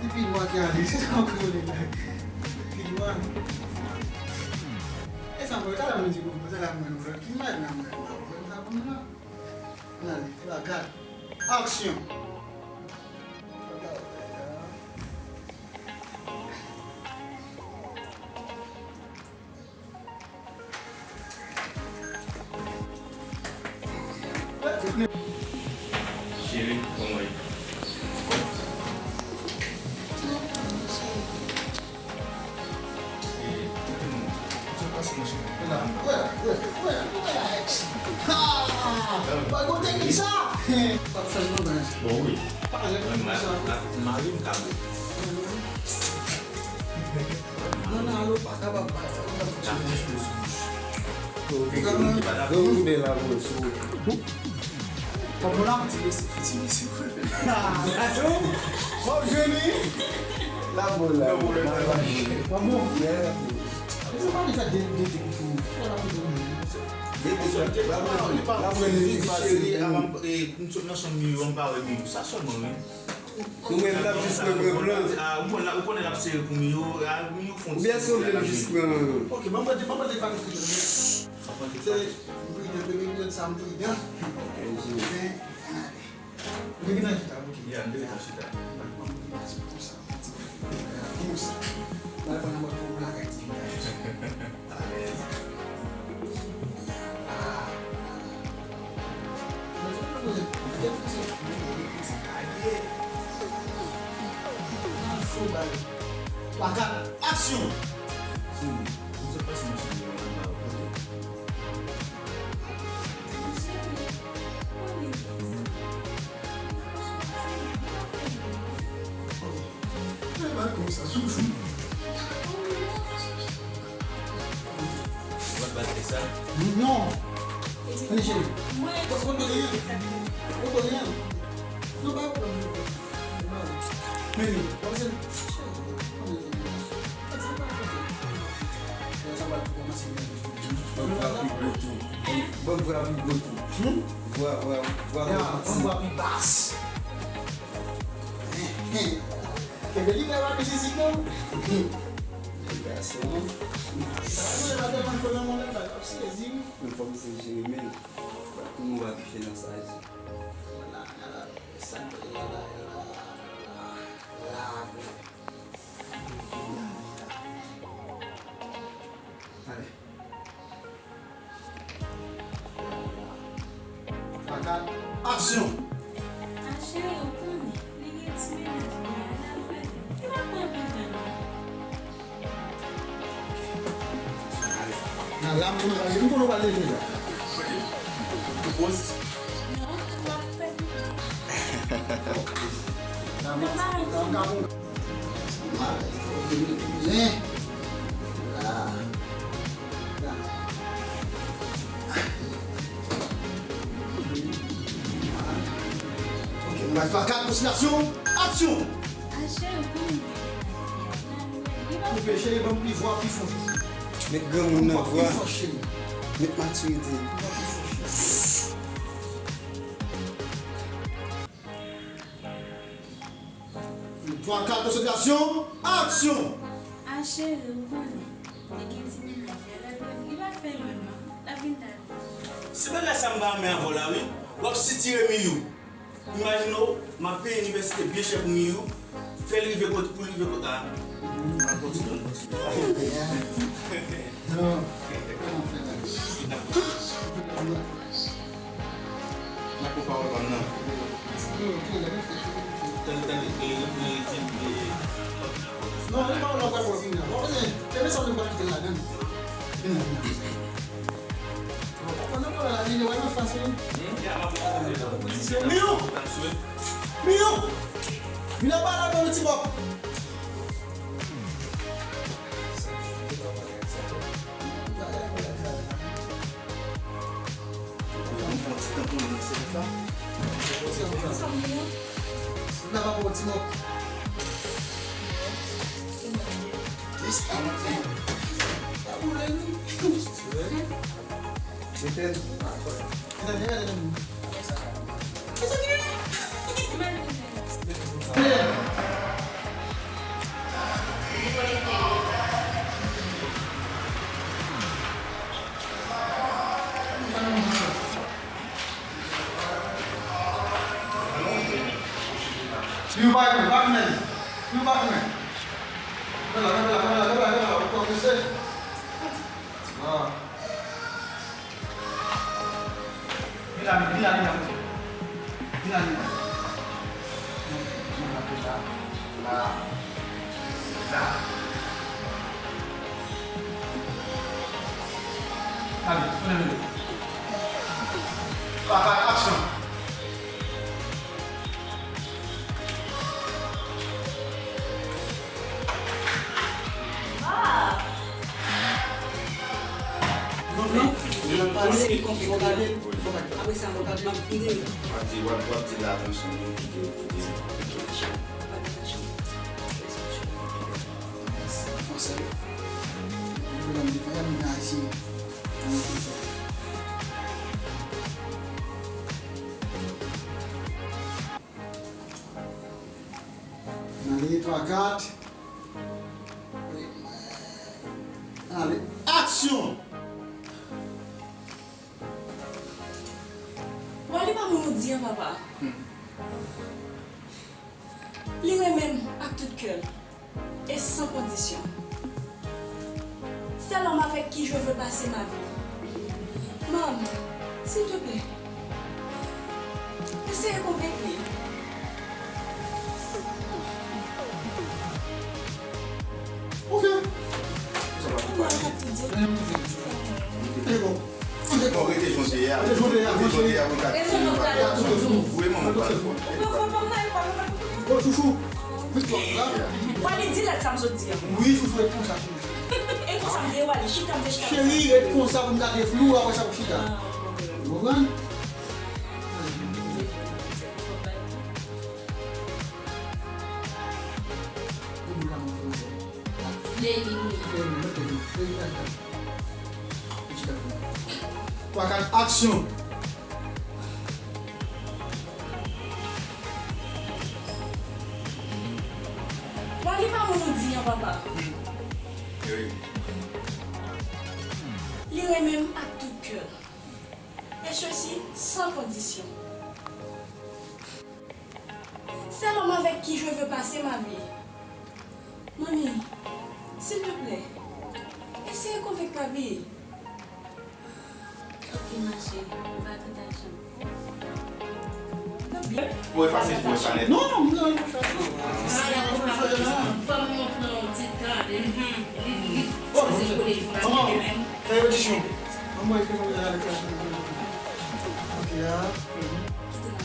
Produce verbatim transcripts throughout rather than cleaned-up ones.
Depi lwa ki ale, se sa w konnen la. Depi lwa. E sa mwen, talè mwen di bon, talè mwen nou ki mal nan mwen la. Mwen sa pou mwen la. Mwen ale, la gad. Aksyon. Cheri, kòman w ye? Bon, wi. Mwen, mwen, mwen, mari m ka bò. Nan, nan, alo, pa kapab bay sa, pa kapab fonksyone. Granmoun bèl la, bro, sou. Kòman la? Ti mesye, ti mesye. Ah, bon, jwenn li. La, bro, la. Bon, bon. Mesye, pa de fè de, de, de, de, de, de, de, la, bro, la, bro, li, li, li, cheri, avan, eh, m sot nan chanm Miyo, m pa wè Miyo. Sa sèlman, wi. Nou menm n ap jis pran gran plan. Ah, ou konn, ou konnen l ap sere pou Miyo. Ah, Miyo fon ti. Oubyen si w vle m jis pran. Ok, ban m pote, ban m pote pa nou pridan. Se m pridan, premye epizòd sa m pridan. Men, ale. Ou te gentan chita, ok. Ya, m te gentan chita. Ban m pote pa sou konsa. Konsa. M al pran nan bòt pou m lakay ti. Alèz. Ah. Mwen te poze, mwen te poze, mwen te poze, aye. Nan fo bal. Twa, kat, aksyon! Sou, nou sot pase machin yo, nou al ba yo kote. Ok. Fè bal konsa, sou fou. Ou pa t bat tèks la? Non. Ann cheri. Ou konnen anyen? Ou konnen anyen? Non, pa pwoblèm. Men li. Sa va pi gwo tou. Ban m vwa pi gwo tou. Ban m vwa pi gwo tou. Vwa, vwa, vwa. Ya, ban m vwa pi bas. Kenbe li byen, pa peze sik non. Gason. Sa nou la tèlman konnen mwen la, l ap sezi wi. Men fòk misye jere men l. Pou nou va touche nan sa isi. Vwala, vwala. Sa k la, la, la, la, la. Ale. Twa, kat, aksyon! A cheri, ou konnen, li gen ti mennaj li a, l ap fè. Li pa pran anpil tan non. Ale. Nan la, m konnen w pral leve la. Ou poz? Non, m ap fè. Nan, m ap, nan, m ap, Zen. La. La. Ok, nou bay twa, kat, konsilyasyon, aksyon! Achte yon komin de Koupe, cheri, ban m pi vwa, pi fò. Met granmoun nan vwa. Pi fò, cheri. Met matirite. Vwa, pi fò, cheri. Twa, kat, konsantrasyon, aksyon! A cheri, ou konnen, li gen ti mennaj li a, l ap vin, li pa fè lwen non, l ap vin talè. Se bagay sa m pa renmen avè w la wi, w ap sitire Miyou. Imajine w, m ap peye inivèsite byen chè pou Miyou, fè l rive kot, pou l rive kot la. M ap kontinye, m ap kontinye. Non. N ap pran pawòl pa m nan. Tande, tande, e, e, e, e, non, men pawòl la, pawòl la, pawòl la. Bon, e, e, men sa, nou pa kite l ladan. Vin la, vin la. Bon, pandan pawòl la, li, li wè nan fas, wi. Miyou! Miyou! Vin anba la, ban nou ti bòk. Ou pran ti tan pou li nan sèvis la? Sa m gen an? N ap pran ti mòp. Yes, a maten. Pa boule, non. Petèt. Petèt, gen gade nan men. Kisa ki gen? Li pa goumen, pa goumen. Li pa goumen. Kanpe la, kanpe la, kanpe la, kanpe la, kanpe la, ou twò prese. Ah. Vin la, vin la, vin la, vin la. Vin la, vin la. Non, non, la, la, la. La. Ale, ale, ale. Papa, aksyon. Non, non. Lè l ap pale, fò gade l. Apre sa, fò gade l ap vire. W ap di, w ap, w ap di l atansyon, li kite, kite. Fè atansyon. Fè atansyon. Fè atansyon. Fè atansyon. N ale, twa, kat. Ale, aksyon! Wally pa moun ou di an, papa. Li renmen m ak tout kè l. Et sans condition. C'est l'homme avec qui je veux passer ma vie. Mom, s'il te plaît, eseye konvenk li. Ok. Sa va pou pale. Bon, rete jan w te ye a. Rete jan w te ye a, mwen ka di. Wi, manman, pale fò. Bon, chouchou. Wally, di lèt sa m sot di an. Wi, chouchou, ret konsa, cheri. E konsa m te ye, Wally, chita, m te chita. Cheri, ret konsa pou m gade flou, apre sa pou chita. Ou konprann? Twa, kat, aksyon! Wally pa moun ou di an, papa. Li renmen m ak tout kè l. Et ceci sans condition. C'est l'homme avec qui je veux passer ma vie. Manmi, s'il te plaît, eseye konvenk papi. Ok, ma chérie, m va tande ak Jean. Ou efase vwa sa nèt. Non, non, non. Fò m montre yon ti tan, li, li, li sipoze kole li fon ti pen menm. Fè repetityon. Anmwey, fè yon gade klas. Ok, a. Kite la.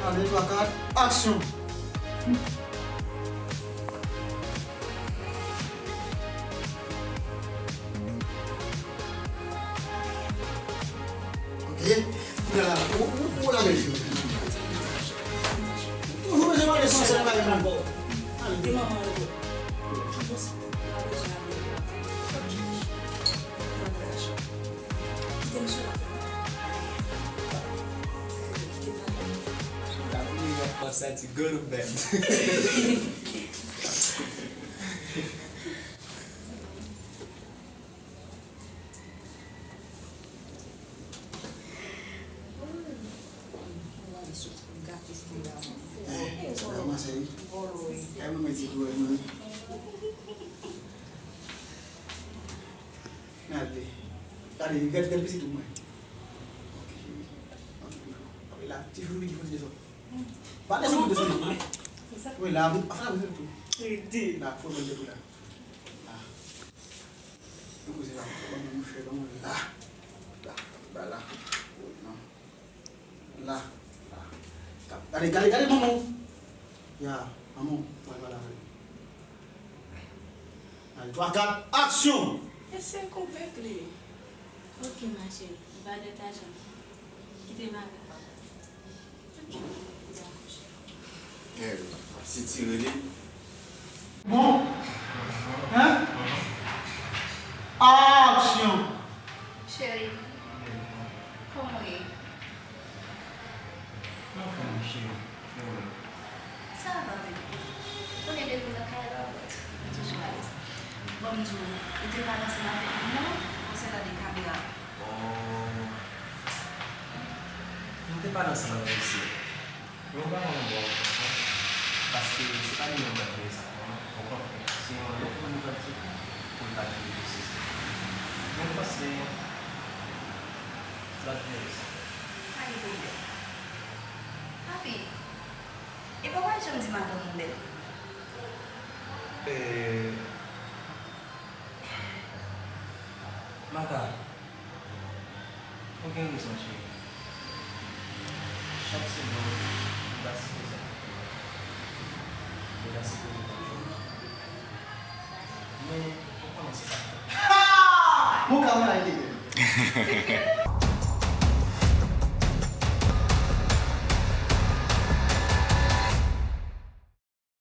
Ale, twa, kat, aksyon! Ok. Kounye a la, ou, ou, ou lage l. Toujou bezwen pale fransè nan kay mwen. Ale. Kite m sou la. Kite m sou la. Sa ti gwo nou fè. Cheri. Vòlò wi. Kay mwen mwen ti dwèt mwen. Gade. Gade, gade, gade pitit ou mwen. Ok, cheri. Ok, ok. La, ti joujou ki fò desann. Pa desann, desann. Wi, la, anfè la, tou. Rete. La, fò mwen tou la. La. Mwen koze la, mwen mouche, mwen la. La, la, la. Non. La, la. Gade, gade, gade manman. Ya, manman, mwen pale avè l. Gade, twa, kat, aksyon! E se konvenk li. Ok, ma chérie. Valè tajan. Kite m avèk papa. Ok, dakò, cheri. Eh, ap sitire li. Bon. Hein? Aksyon! Cheri, kòman w ye? Anfòm, cheri. Kòman w ye? Sa va, bebe. Konnen depi w nan kay la, ou toujou alèz. Bon, m di w, ou te pale ansanm avèk moun nan, ou se nan de kamera? Oh. M te pale ansanm avèk misye. Men m pa konn bò w konsa, paske se pa li menm m adrese sa, non. Okontrè, se yon lòt moun li pral tcheke pou l ta vin negosye sa. Men m panse l ap jere sa. Pa gen pwoblèm. Papi, e papa janm di madanm ou bèl. Eh, Maka, ou gen rezon, cheri. Chak semèn, m ta sipoze achte yon machin. M ta sipoze pran yon machin. Men, ou konnen se pa fèt. Ha! Mwen ka mwen la ede.